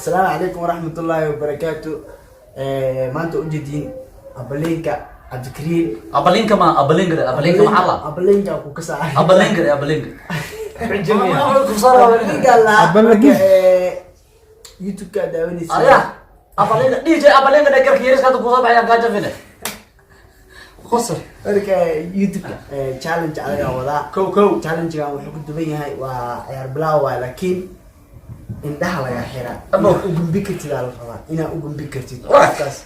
Asalaamu calaykum waraxmatullaahi wabarakaatu. Maanta ujeediin abalinka Cabdikariin. Abalinka ma abalinka, abalinka maxaa la Abalinka ku ka saaray. Abalinka, abalinka. Abalinka la marka YouTube-ka aad daawanaysa. Aya abalinka DJ abalinka dhagarka yariska hadda kusoo baxayaan kaa jafine qosol. Marka YouTube-ka challenge adagaa wadaa. Kow kow. Challenge-gan wuxuu ku duwan yahay waa ciyaar bilaaw waay, laakiin indhaha laga xiraa. Abo. Inaad u gumbi kartid aa la rabaa, inaad u gumbi kartid qofkaas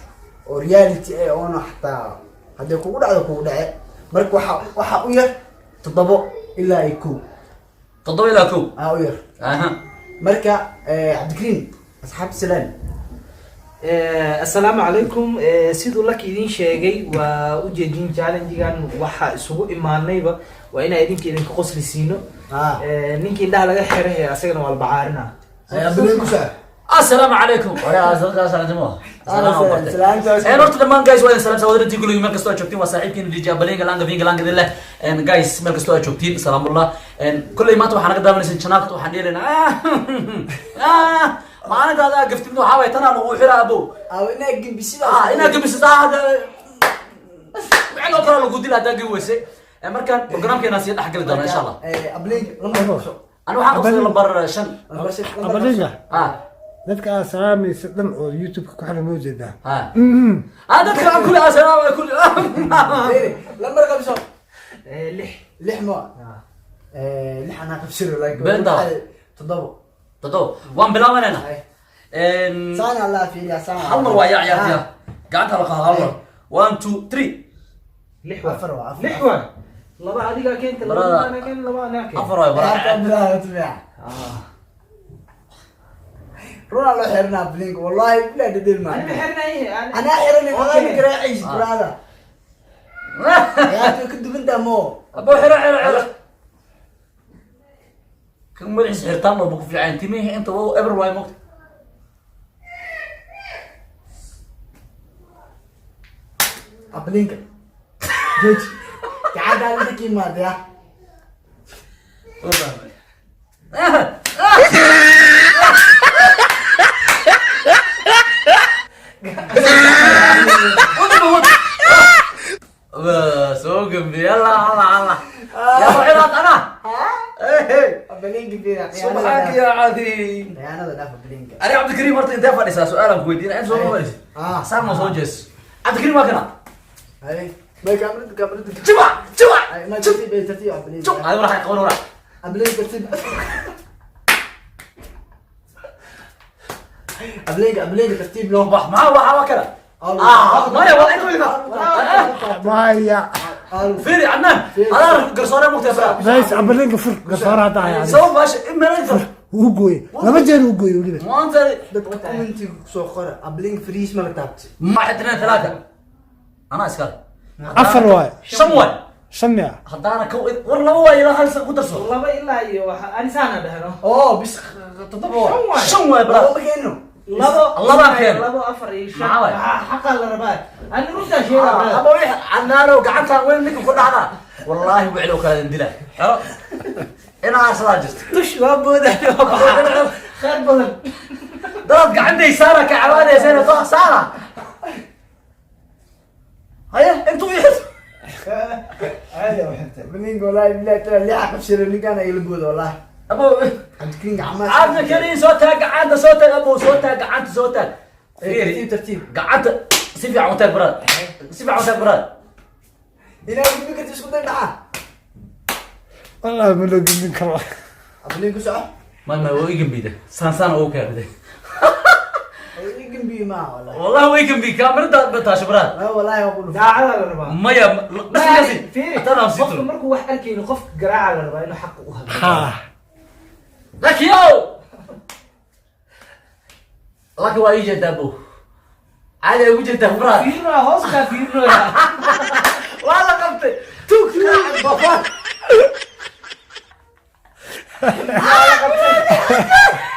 oo reality eh, oona xataa hadday kugu dhacdo kugu dhace. Marka waxaa u yar 7 ilaa iyo 1. 7 ilaa 1. Aa u yar. Aha. Marka Cabdikariim, asxaab salaan. Assalaamu calaykum. Siduu Laki idin sheegay, waa ujeedin challenge-gan waxa isugu imaanayba waa inaa idinka qosli siino. Ninkii indhaha laga xiray ee asagana waa la bacaarina. Abalin ku soco. Assalaamu calaykum. Salaanta. Horta dhammaan guys waa idin salaam sawadintii kulligii meel kastoo aad joogtiin. Waa saaxiibkiina DJ Abalinga langa vinga langa leh. Guys, meel kastoo aad joogtiin, salaamullah. Kulley maanta waxaa naga daawanaysan channelka, waxaan dheelaynaa maalinta adaa gaftid waxaa waay tanaa lagu xiraa, abo. Aa inaa gembisida. Ah, inaa gabisata wixii oo kale lagu dila haddaa gabi weyse. Markaan programkeena sii dhex gali doona insha Allah. Abalinka lambar qabso. Ani waxaan qabsaday lambar 5. Lambar 5. Abalinka. Ah. Dadka aad salaamaysa dhan oo YouTube-ka ku xiran moo jeedaa? Ah ah, dadka aan kulli asalaam kulli. Lambar qabso. 6. 6 ma 6 anaa qabsiro, laakiin Beenta. 7. 7 waan bilaabanayna. Saan allah fiiriya, saan. Hal mar waa yaa ciyaartiya, gacanta la qaado hal mar. One, two, three. 6 waa. 4 waa 4. 6 waa, laba adigaa keenta, laba Brother. anaa keen, laba anaa keen. 4 waay bara. Ciyaarta bilaabata fiican. Runaa loo xiranaa blinka, wallahi bilaa dhedhel maa. Ani ma xirnay. Anaa xiranay. Okay. Adaa garaacaysid, brother. Ciyaarta way ka duwantaa mo. Abo, xiro xiro xiro. Kan madaxiisa xirtaan loo ku fiican timihii inta waa eber waay mogta. Ablinka jooji, gacantaa inta ka imaadaya. Soo gambi, allah allah allah, yaa xiraad ana. Ablinka fiira. Subxaanka yaa cadiim. Khiyaanada dhaaf, ablinka. Ani Cabdikariim horta intee fadhisaa? Su-aalaan ku weydiina in soo fadhiis. Ah. Saan ma soo jees Cabdikariim, waa kana. Hay may kaamirada, kaamirada. Jiba jiba. Ay ma tartiib, ay tartiib, ablinka. Jub adi warax qaban warax. Ablinka tartiib, ablinka, ablinka tartiib loo. Wax maxaa waxa waa kana. Ah maya, waa inta weyda. Maya. Fiiri Cadnaan, adaa garsoore mugtay fara. Rays abalinka fur, garsoore hadda ahay. Sabab baasha in meel inta Wuu gooyey, laba jeer wuu gooyey weliba. Maanta dadka commentiga kusoo qora, ablinka fariis ma la taabtay? 1, 2, 3, anaa iskale. 4 waay. 5 waay. 5 miya? Haddaana ka war 2 waay ilaa hal ku darso. Laba ilaa iyo waxa ani saana dhahno. Oo bis 7 waay. 5 waay. 5 waay 2 bra. Ma keeno. Labo. Labaa keen. 2, 4 iyo 5. Maxaa waay? Xaqa la rabaa, ani runtaa sheega, brother. Aba wix Cadnaanow gacantaan weyn ninka ku dhacdaa, wallaahi wiclow kala dila xero inaa arsadaa jirto. Tush waa boodaa, waa baxaa, khayr badan. Dadaad gacantay saara ka cawaanaysa to saara haya intuu ixir. Caadi u xirtay ablinka, wallahi billahi taala 6 qabsiro ninkaan igala booda, wallahi. Abo. Cabdikariin gacmaha. Cabdikariin soo taag gacanta, soo taag abo, soo taag gacanta, soo taag. Tartiib, tartiib. Gacanta si fiican u taag baraad, si fiican u taag baraad. Inaa gudbi karti isku day dhaca. Wallahi ma loo gembin karo. Ablin ku soco. Ma waa igambida saan saan ugu keenay. Gambiyo maaha wallahi. Wallahi way gambi, kaamirada bataasho baraad. Ma wallahi waa ku dhufay. Daacada la rabaa. Maya. Fiiri, tanaan qofka siito. Markuu wax arkayno, qofka garaaca la rabaa inuu xaqa u hadlo. Ha. Lakiyo laki waa ii jeedaa bo, caadi ay ugu jeedaa baraad. Fiirinaya, hoos kaa fiirinaya. Waa la qabtay tug.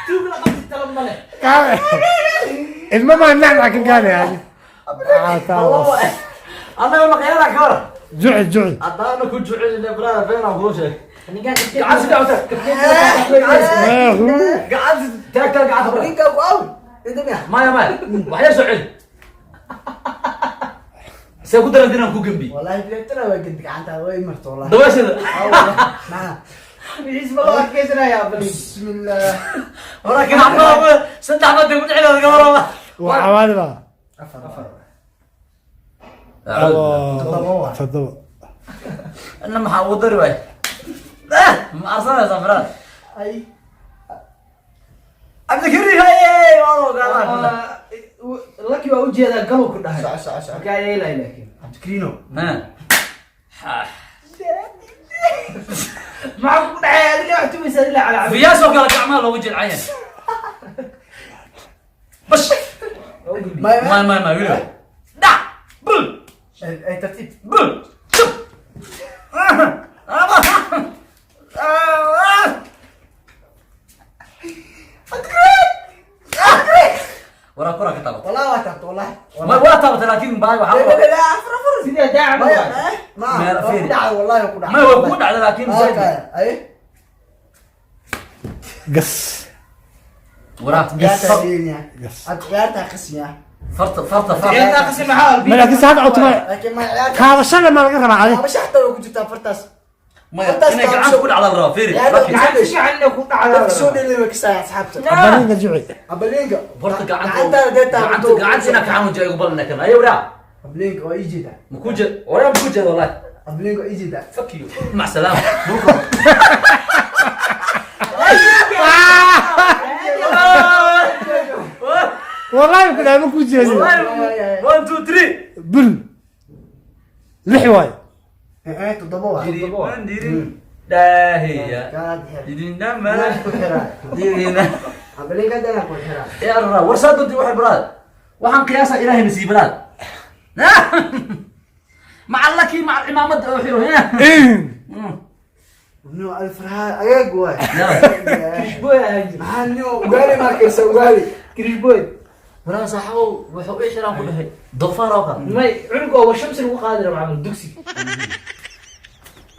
Tuug la qabtay talo male. Ilma maa nacnac ka gaadhay adi. Annaga maqyaana ka hor. Juci juci. Haddaana ku jucelina brada, beenaan kuu sheeg. Ninkaan Gacan si fiican u taag. Gacan taag taag gacanta bro. Ninkaa ku aawi. Inta miya? Maya, maya, waxyar soo celi. See ku daran inaan ku gembi? Wallahi bilaabtana waa gedi gacantaada way marto wallahi. Dabaashada. Ah, wallahi. Maxaa? Wixiis ma loo adkeysanaya, Abalin? Bismillah. Waraa gacmaha saddex baa ku dhici laga warama. Waa cawaadi baa. Afar. Afar. Toddoba waa. 7. Inna maxaa ugu dari waay? Ma arsanaysaa firaad? Ay. Cabdikariim, haye, waa ogaadaan. Laki waa ujeedaa, galow ku dhahay. Soco, soco, soco. Markaa yeelay laakiin. Cabdikariino. Maxaa ku dhacay? Adiga wax tumaysaa ilaa cala. Fiyaasoo kale gacmaha loogu jilcaya bash. Maya. May, may, may, wili dhac bul. Ay, tartiib. Bul jub. Waraa kura ka taabatay. Wallahi waa taabta wallahi. Ma waa taabatay, laakiin baay La, waxaa la, la, la, afar, afar. Sidee daaca Maya, waay? eh? Ma, Meel waa ku fiiri. dhacday, wallahi waa ku dhacday. May, waa kugu dhacday laakiin Ah, zaid. kaya. Ay. Gas. Waraa Ciyaartaa leeyahay. Gas. Had ciyaartaa qasmiya. Farta, farta, farta. Ciyaartaa qasin maxaa? Ma laakiin saaka cutuma. Laakiin ma ciyaarta. Taabashada ma laga rabaa adi? Taabasho xataa way ku jirtaa fartaas. Maya, Fartaas inay gacanta taabasho. ku dhacda la rabaa, fiiri. Ciyaarta Laakiin- Gacanta si fiican inay ku dhacdaa. Dadka soo dheelay way kasaya asxaabta. Abalinga juci. Abalinga. Horta gacanta Gacantaada dee taabato. gacanta gacanta inaa kacan wajiga igu ballan kan ayo waraa. Abalinga waa ii jeedaa. Ma ku jeed waraa, ma ku jeed wallahi. Abalinga waa ii jeedaa. Fuck you, mac salaama. Wallahi ku dhahay ma ku jeedin. One, two, three. Bul. 6 waay. Eh, eh, 7 waa. Dirin daahiya. Kaad xir. Dirin Anaa dama ku xiraa. dirina. Abalinga hadda anaa ku xiraa. Ya Allah, war saa doontii waxay baraad, waxaan qiyaasaa ilaahay nasiibanaad maca laki maca cimaamada oo xiro. No, alfarha agaag waay. Krish boy ahaan jira. Maxaa nio ugaali markaysa ugaali. Krish boy. Waraa saaxiibow, wuxuu ii xiraan ku dhahay doofaar oo kale. May, cunug oo shamsi lagu qaadi rabo camal dugsi.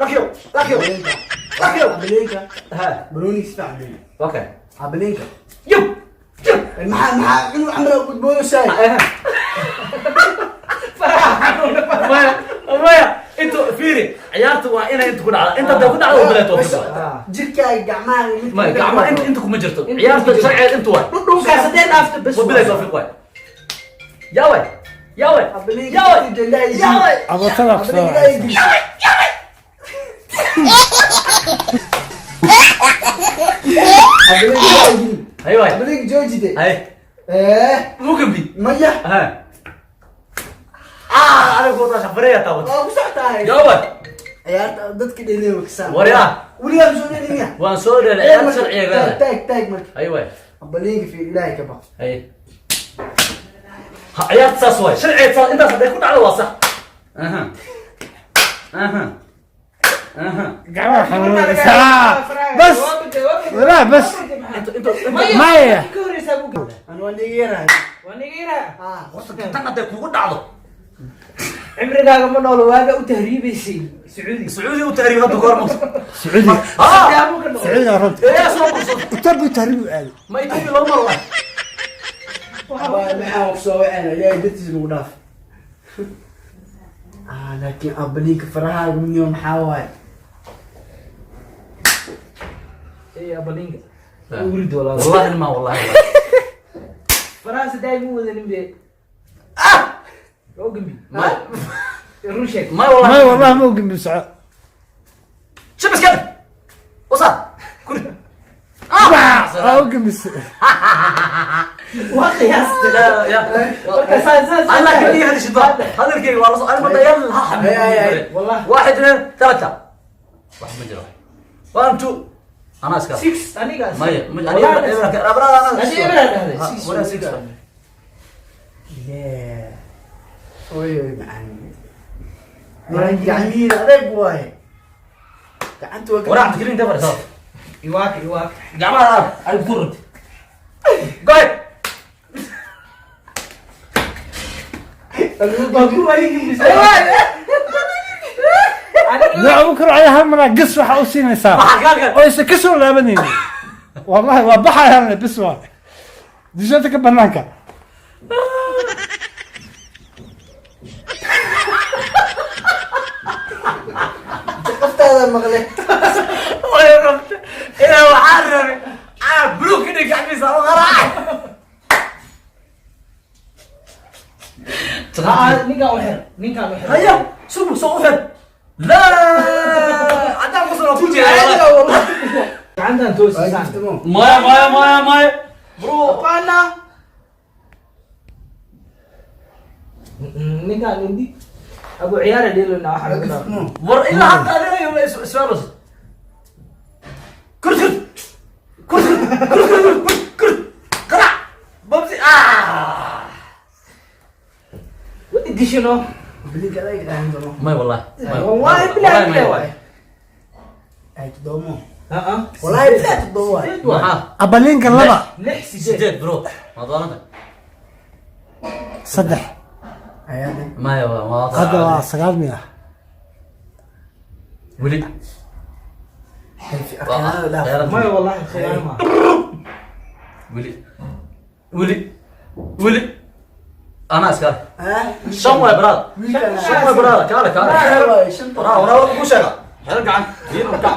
Lakyo, lakyo, lakyo. Abalinka. Ha. Banooni si fiican leeyahay. Okay. Abalinka. Yub yub. Maxaa maxaa cunug camal oo gudboonaysaa? Maya, maya, intu fiiri, ciyaartu waa inay inta ku dhacda, inta hadday ku dhacdo waa bilaay tawfiiq. Jirkaaga gacmaha mid. Maya, gacmaha inta inta kuma jirto. Inta ciyaarta kuma jirto. sharcigeed intu waay. Dhudhunkaas haddee dhaafto bes. Waa bilaay tawfiiq waay. Yaa waay, yaa waay. Abalinka. Yaa waay, yaa waay. Abotada ku soo. Abalinka ay geliso. Abalinka ay geliso. Hay waay. Abalinka joojide. Hay. Eh, mugambi. Maya. Ha, ah, aniga ku taasha fareeya taabat. Waa ku socotahay. Yaa waay. Ciyaarta dadka dheelay way kasaan. Waryaa. Weligaa ma soo dheelin? Waan soo dheelay ciyaarta sharciga leedahay. Taag, taag marka. Hay waay. Abalinka fi ilaahay ka baq. Hay, ha, ciyaarta saas waay, sharcigeed saas, intaas hadday ku dhacdo waa sax. Aha, aha, aha. Gacmaha xanuunaysaa. Bas. Walaa bas. Inta inta inta. Maya. Ka horeysaa buu gabay. Ani waan iga yarahay. Waa niga yaraa. Ah. Horta tan hadday kugu dhacdo. Cimrigaaga ma noolo, waaga u tahriibaysay Sacuudi. Sacuudi u tahriib hadda goor mugta. Sacuudi. Ah. Daamo ka noqday. Sacuudiga runta. Yaa soo qabso. Itoobiya tahriib u aaday. Ma Itoobiya loo maro waay. Maxaa ku soo wacayna? Ilaahay dartiis lagu dhaaf. Ah, laakiin abalinka farahaaga miyo maxaa waaye? Ee, Abalinga. Urid walaal. Wallahi ma, wallahi. Faraha sadaa imu wadanin be. Ah! Oo gambi. Ma Run sheeg. Ma wallahi. May, wallahi ma ogin soco. Shib iska wasa kuri. Waa u gambis. Waa qiyaasta. لا يا Marka saas. انا كل هذا الشيء هذا الكي والله انا بدي يلا. هاي، هاي، هاي. والله. واحد، اثنين، ثلاثة، واحد مجرى 1 2 انا اسكت. 6 anigaas. ما هي Wallahi. انا انا Aniga ibra dhahday. Six. ولا 6. Yeah. Oy oy macaan. Gacmihiina adeeg waaye. Gacanta waa ولا عم تكلمني تفر صار. Iwaak, iwaak. جماعة انا بكرت قاعد. Waa ku wareegi. La Abubakar ayaa hal mar gas waxa u siinaysaa. ما Oo isa ka soo laabanaynin. Wallahi waa baxayaan bis waa. Dusheeta ka banaanka. Qoftaada maqle. Way qabtay ilaa waxaan rabay buluug ka dhig gacmihiisa oo qaraac. Ninkaan u xir, ninkaan u xir. Haya, subu soo u xir. Laa, haddaan ku soo ku jeeda. Gacantan toosisaan. Maya, maya, maya, maya, bro. Aqaana ninkaan indi abu ciyaara dheelona waxa lagu dhaafo. War ilaa hadda adiga iswaalos. Kur kur kur kur kur kur kur, qarac babsi. Wa idishino. Bilinka adag ahan doono. May, wallahi. Wallahi bilahi bilahi waay. Ay, toddoba. Aa. Wallahi bilahi toddoba waay. Maxaa? Abaliinka laba. Lix, sideed. Sideed, bro, ma doonanta? Saddex. Ayadan. Maya, waa Hadda waa sagaal miya? Weli. Maya, wallahi khiyaano ma. Weli, weli, weli, anaa iskale. Shan waay, brother, shan waay, brother. Kaale, kaale. Waraa, waraa, waa ku sheega. Xero gacan diinul kac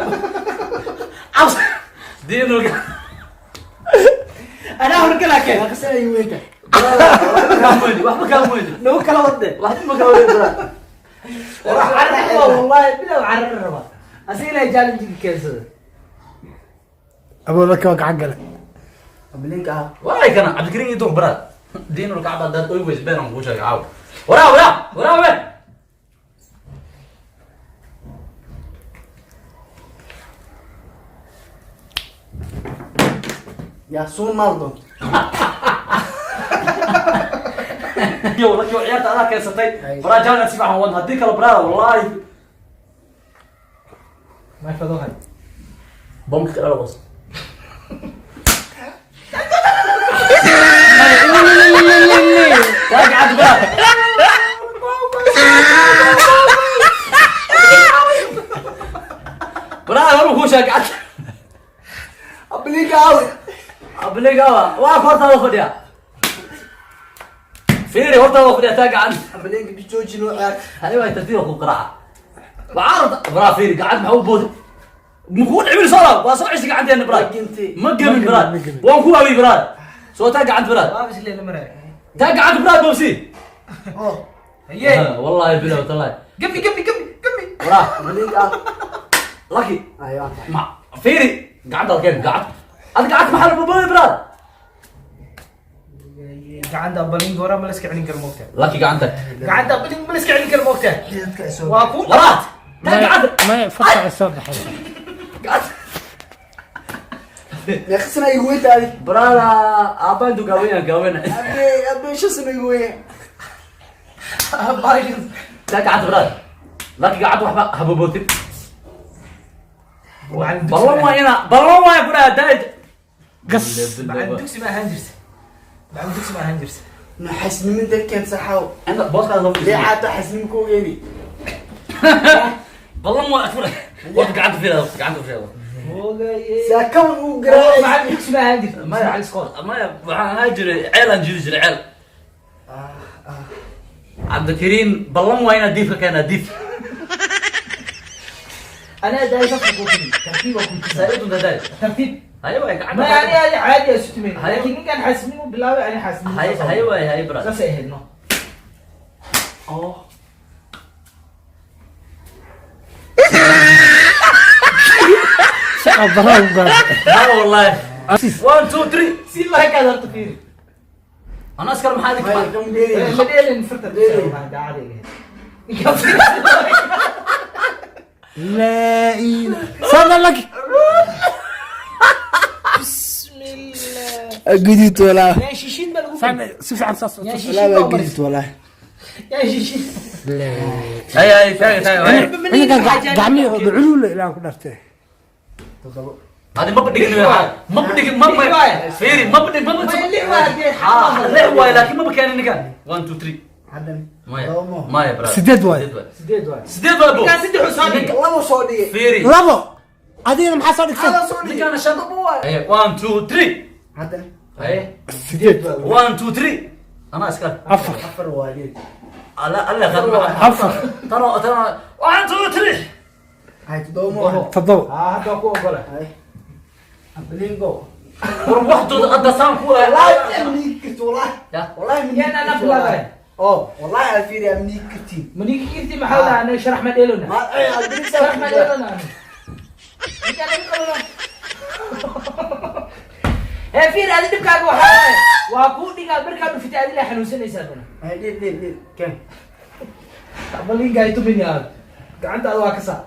cabs diinul kac. Anaa horgalaa keen. Kaa moydi, waxba kaa moydi. Nagu kala wade. Waxba ma kaa moydi, brother. Carar rabaa, wallahi bilow carar rabaa asiga inay challenge keensada. Abuubakar waa gacan gale. Bilinka ah. Waay kana Cabdikariin iyo duq, brother, diinul kacba haddaad oy weys been aan kuu sheegay caawa. Waraa, waraa, waraa, wee. Yaa suun maal doonto. Yo, laki ciyaarta adaa keensatay. Waraa, challenge si fiican wan, haddii kale, brother, wallahi. May fadohay. Bomka ka dhalo. Taag cad, brother. Brother, war kuu sheegay cad. Bilinka awi. Abliga waa hortaada fadhiya. Fiiri, hortaada fadhiya, taag gacan. Bilinka bijoojin oo ciyaar. Hadi waa tartiib ku qaraaca. Waxaa rabta, braa, fiiri gacant maxaa u boodi? Makuu dhicin soo laab, waa soo ceshay gacanteena, braa. Ma gebin, braa. Ma gebin. Waan ku waawey, braa. Soo taag gacant, braa. Waa bis leena maraya. Taag gacant, braa, bobsi. Oh. Haye. Wallahi bilaw tallahi. Gami, gami, gami, gami. Braa. Bilinka ah. Lucky. Ayo. Ma fiiri gacanta keen gacant. Ad gacant maxaa lagu boodi, braa? Gacanta balinka hore ma la iska celin karo, moogtaa? Lucky, gacanta. Gacanta balinka ma la iska celin karo, moogtaa? Xididka isoo. Waa ku. Waraa, taag gacanta. Maya, farta soo baxay. Gacanta. Meeqa sana igu weynta adi? Brada, aabaan du gaaweyna gaaweyna. Abe, abe, shan sana igu weyn. Taag gacanta, brada. Lucky, gacanta waxba habobootin. Ballan waa ina ballan waa ku dhaha daaj. Gas. Macallin dugsi ma ahaan jirta, macallin dugsi ma ahaan jirta. Xasniminta keen saxaw. Inta booskaas loo Lee xaata xasnim ku geeni. Ballan waa ku dhaha warka gacanta fiirada, gacanta fiirada. Saakawan uu garaacay. Macallin dugsi ma ahaan jirta, macallin iskool. Maya, waxaan ahaan jiray ceel, aan jiri jiray ceel. Cabdikariin, ballan waa inaad diif ka keenaa diif. انا داي صفحه كوفي ترتيب وكنت سألتهم ده داي. ترتيب. هاي واي gacanta. ما يعني هذه عادي يا ستمين. هاي. لكن كان حاسمين بالله يعني حاسمين. هاي هاي واي هاي برا. بس ايه نو. Oh. Abdallah u gaar. لا والله، 1 2 3. سي الله كذا تفير. انا اسكر محل. Maya, kam dheeri. مديل فرت عادي. Laa ilaaha sana laki. بسم الله. Gudid walaa. يا شيشين بلغو. Sana si fiican saas. يا Walaa شيشين waa gudid walaa. يا شيشين. هاي هاي ثاني ثاني هاي. Ninkan gacmihii oo duculuule ilaahan ku dhartay. Toddoba. هذه ما بدك، ما بدك، ما فيري ما بدك ما بدك. ما اللي واحد. لا واي، لكن ما بكان نكان 1 2 3. Haddan. مايا. Toddoba. مايا برا. Sideed waay. سديد واحد. سديد واي. كان سدي حسابي. Labo soo dhigay. فيري. Labo. Adigana maxaa soo dhigtay? Hada soo dhigay. نكان شن. Toddoba waay. 1 2 3. Haddan. Haye. 8. 1 2 3, anaa iskale. 4. 4 waa leed. Alla alla qad. 4. Tano tano, 1 2 3. Hay, 7 ma aha. 7. Haa, hadda waa ku ogola. Hay, ablingo. War waxdooda hadda saan ku والله ma niigi karti, wallahi. Ya. Wallahi ma niigi Yaan anaa karti, bilaabay. wallahi. Oh, wallahi alfiiri ma niigi kartiin. Ma niigi karti, maxaa la dhahaa, anaga sharax ma dheelona. Ma ay alfiiri. Sharax ma dheelona. Ninkaan naga qabana. Ee fiir, adi dhibkaaga waxaa waaye waa kuu dhigaa markaa dhufitay, adi laa xanuunsanaysaa dana. Hay, dhil dhil dhil kan. Balinka ay tumin yaa gacantaada waa ka saa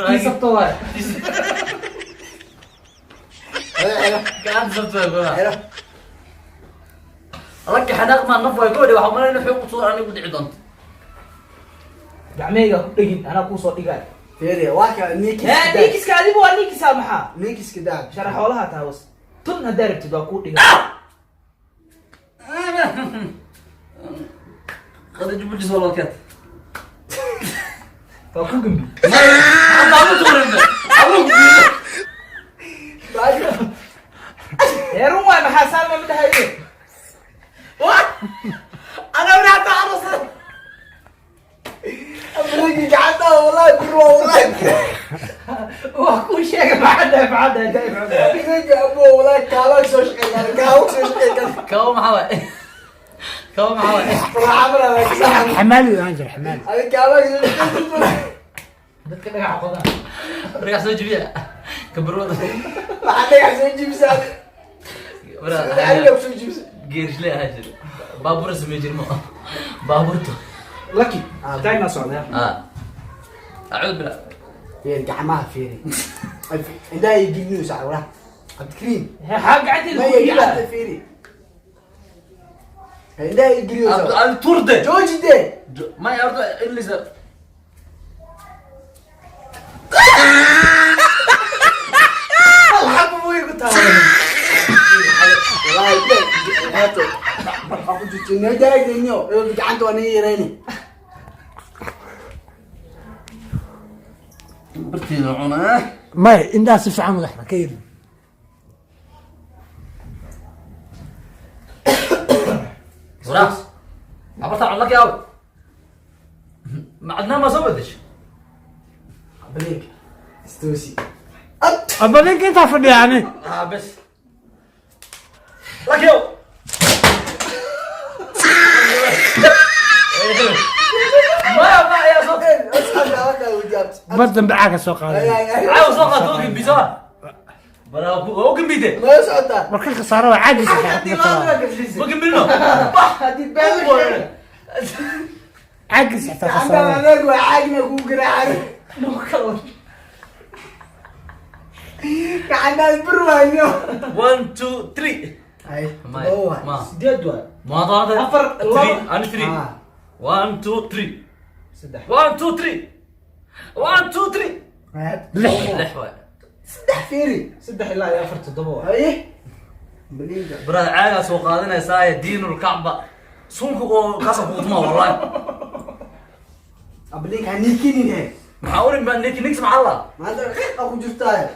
kii sabto waaye. Gacanta sabto. Helo. Ragga xanaaq maa naf way gabadhi, waxaa umalayna wuxuu ku tuur anigu dhici doonto. Gacmahayga ku dhegin, anaa kuusoo dhigaay. Fiiri, waa ka niikis. Ee niikiska, adigu waa niikisaa maxaa? Niikiska daa. Sharax xoolaha taa was tun, haddaa rabtid waa kuu dhigaa. Qadaj bujis walaalkeed. Waa ku gembi. Hadda ama tuurin ama. Ee run waay, maxaa saalma ma dhahaye? Ana wali hataa arasay. Abrigi gacanta, wallahi bir waa, wallahi. Waa kuu sheega, maxaa dhahay, maxaa dhahay, daay maxaa dhahay? Abrigi abo, wallahi kaalo soo shaqeyn, kaalo soo shaqeyn. Kabo maxaa waay? Kabo maxaa waay? Farxamana waa saxan. Xamaali aan jir, xamaali. Adi kaalo soo shaqeyn. Dadka dhagaxa qodaan. Ragax soo jibiya kabarwada. Maxaa dhagax soo jibisa adi? Adiga soo jibisa. Geerishle ahaa jir, baabuur samey jirmo baabuurta. Lucky time socda. Ah, acuud bila. Fiiri gacmaha, fiiri indhaha iyo gilniyu sax walahi Cabdikariim. Maxaa gacanteeda ku maya dhiiba? Gacanta fiiri, indhaha iyo gilniyu sax. Adi turde. Jooji dee. Maya, horta ilisa. Alxabu way ku taagan wallahi haato, waxaa ku jirta noo daagayno gacanta waa naga yarayni. Barteeda cunaa. Maya, indhaha si fiican uga xira ka yiri. Waraa abarta cun laki aw macadnaa ma soo bedesho. Abaleeg istoosi. Aba ninka intaa fadhiya ani. Ah, bes laki ow. Maya ma ayaa soo. Mar dambe caaga soo qaaday. Caawa soo qaato oo gambisa baraa oo gambide. Ma socotaa? Marka khasaaro waa caagiisa. Ma gambino. Haddii been la sheegay. Caagiisa xitaa gacanta khasaaro. Adeeg waa caagna kuu garaacay. Gacantaas bir waayo. 1 2 3. Ay. Maya ma. 8 waay. Ma doonta. 4, 2. Ani 3. 1 2 3. 3. 1 2 3, 1 2 3. 6. 6 waay. 3 fiiri. 3 ilaa iyo 4, 7 waay. Haye baliga. Baraad caagaa soo qaadanaysaa diinul kacba sunka oo kaasa kuutuma wallahi. Ablinka niikinin he. Maxaa urin ba nink ninks maxaa la. Maanta qiiqa ku jirtaa.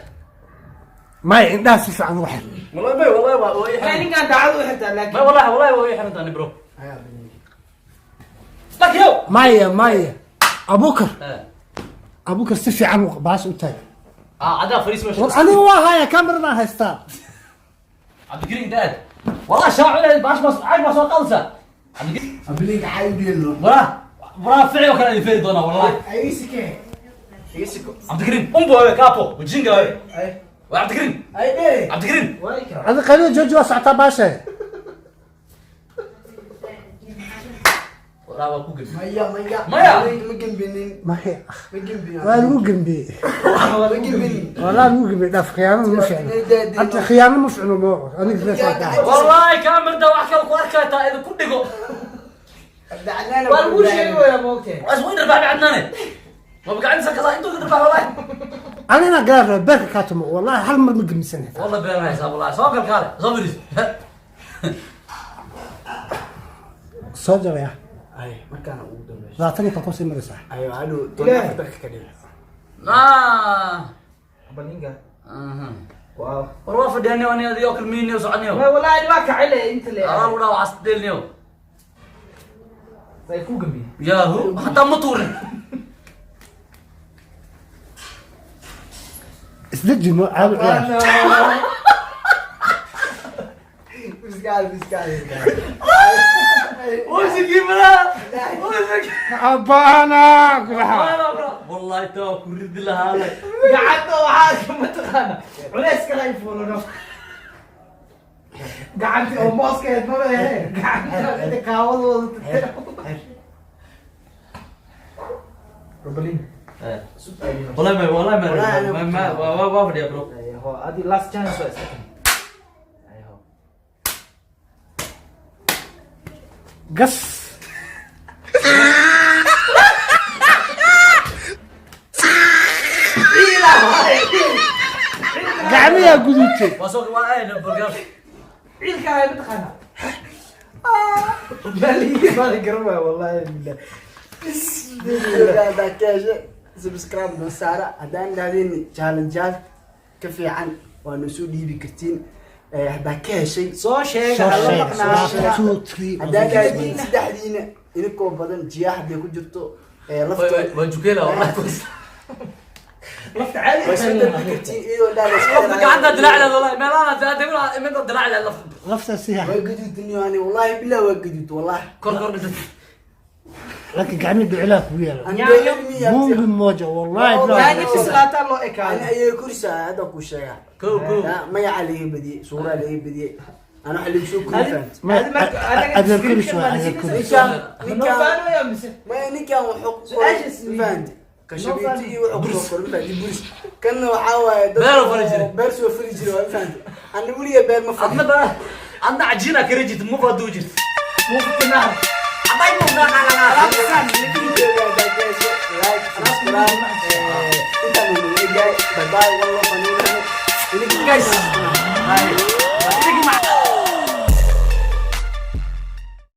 Maya, indhaha si fiican uga xir. Wallahi may, wallahi waa way Maxaa xiran. Ninkaan daacad u xirtaa laakiin. May, wallahi wallahi waa way xiran tahay bro. Haya ablinka. Laki yow. Maya, maya, Abukar, Abukar, si fiican baas u taag. Ah, cadaa fariis meesha. War aniga waa haya, kameradaan haystaa. Cabdikariim daad wallahi shaacu baash ma caag ma soo qaadaysaa Cabdikariim? Ablinka xay u dheelno. Waraa waraa ficil oo kale ay feeri doonaa wallahi. Ay isikee isiko. Cabdikariim umbo wewe kaapo ujinga wewe. Ay. Waa Cabdikariim. Ay dheere. Cabdikariim. Waay kara. Adi qalida jooji, waa socotaa baashe. Waraa waa ku gebi. Maya, maya. Maya. Ablinka ma gembinin. Maya. Ma gembinin. Waa lagu gembiyey. Ma gembinin. Walaa lagu gembiyey, dhaaf, khiyaanada ma fiicno hadda, khiyaano ma fiicno mo aniga sidaas waa tahay. Wallahi kaamirda wax kale ku arkaytaa idin ku dhigo. Dacnaana. Waa lagu sheegi wayaa moogteen. Was weyn rarbaax cadnaane ma bagacanisa kasaa intuu ka rarbaax wallahi. Anina gaar raba beerka kaa tumo, wallahi hal mar ma gembisan xitaa. والله بين هاي والله soo kal kaale soo fadhiis. Soo jaraya. Ay markaana ugu dambayso. 20 kan kusii maraysaa. Ayo hadhow 14 daqiiqa ka dhig. Ah. Balinka. Wow. War waa fadhiyaa ani adiga oo kalmiiniyo soconniyo. Wallahi waa kacay le inta le. Adaa lagu dhaha waxaas deelniyo. Way ku gambiyey. Yaahu, hataa ma tuurin. Isdeji no caadi ciyaar. Biskaal, biskaal. Wasigii baraa. Wasigii. Abbaana kulaha. Wallahi taa ku ridi lahaa le. Gacanta waxaa mataqaana culays kale ay fuulano. Gacanti oo mooskeed maba ahe, gacanta kaawadooda. Robalin. Wallahi ma, wallahi ma, ma ma waa waa fadhiyaa bro. Ho, adi last chance waa iska tan. Ho. Gas. Gacmiyaa guduutay. Waa soo waa ay burger. Ciilka hay mataqaana maaligi baa la garan waaya, wallahi billah. Haddaa ka heshe, subscribe noo saara. Haddaan dhahdeen challenge ka fiican waa noo soo dhiibi kartiin. Haddaa ka heshay soo sheega. Soo Hala sheeg. maqnaasha. Two, three. Haddaa dhahdeen saddexdiina idinkoo badan jiyaa hadday ku jirto lafta Waa jukeela wallahi. Lafta caadi. Waa soo darbi kartiin iyadoo dhaa la iska Lafta gacanta dilaaci lahayd wallahi, meelaha dilaaci midda dilaaci lahayd lafta. Lafta siya. Waa gaduudniyo ani, wallahi billah, waa gaduud wallahi. Kor kor dhigtay. Laakiin gacmihii dhucilaa kugu yaala. Andeelmiya. Muumin mooja wallahi. Yaani bilaa. bislaataa loo Ani ekaado. ayay kursaa hadda ku sheegaa. Kow kow. Ya, magaca laga badiyey, suuraa laga badiyey, ana waxa lagu soo kori fahamtay. Adeer koris waa, adeer koris. Ninkaan Noo ninkaan faanaya mise? Maya, ninkaan wuxuu ku Su-aashaas qoray fahamtay, kashabiiti iyo wuxuu kusoo qoray fahamtay buris. Kanna waxaa waaye dad Beer oo fali jiray. Beer soo fali jiray waa fahamtay. Ana weliga beer ma Adna falin. ba adna cajiina kara jirta, mufa duu jirta. Muuftinaa. Aday mufa. Like, subscribe, intaan uu naga gaay. Bye bye, one love. Guys. Guys.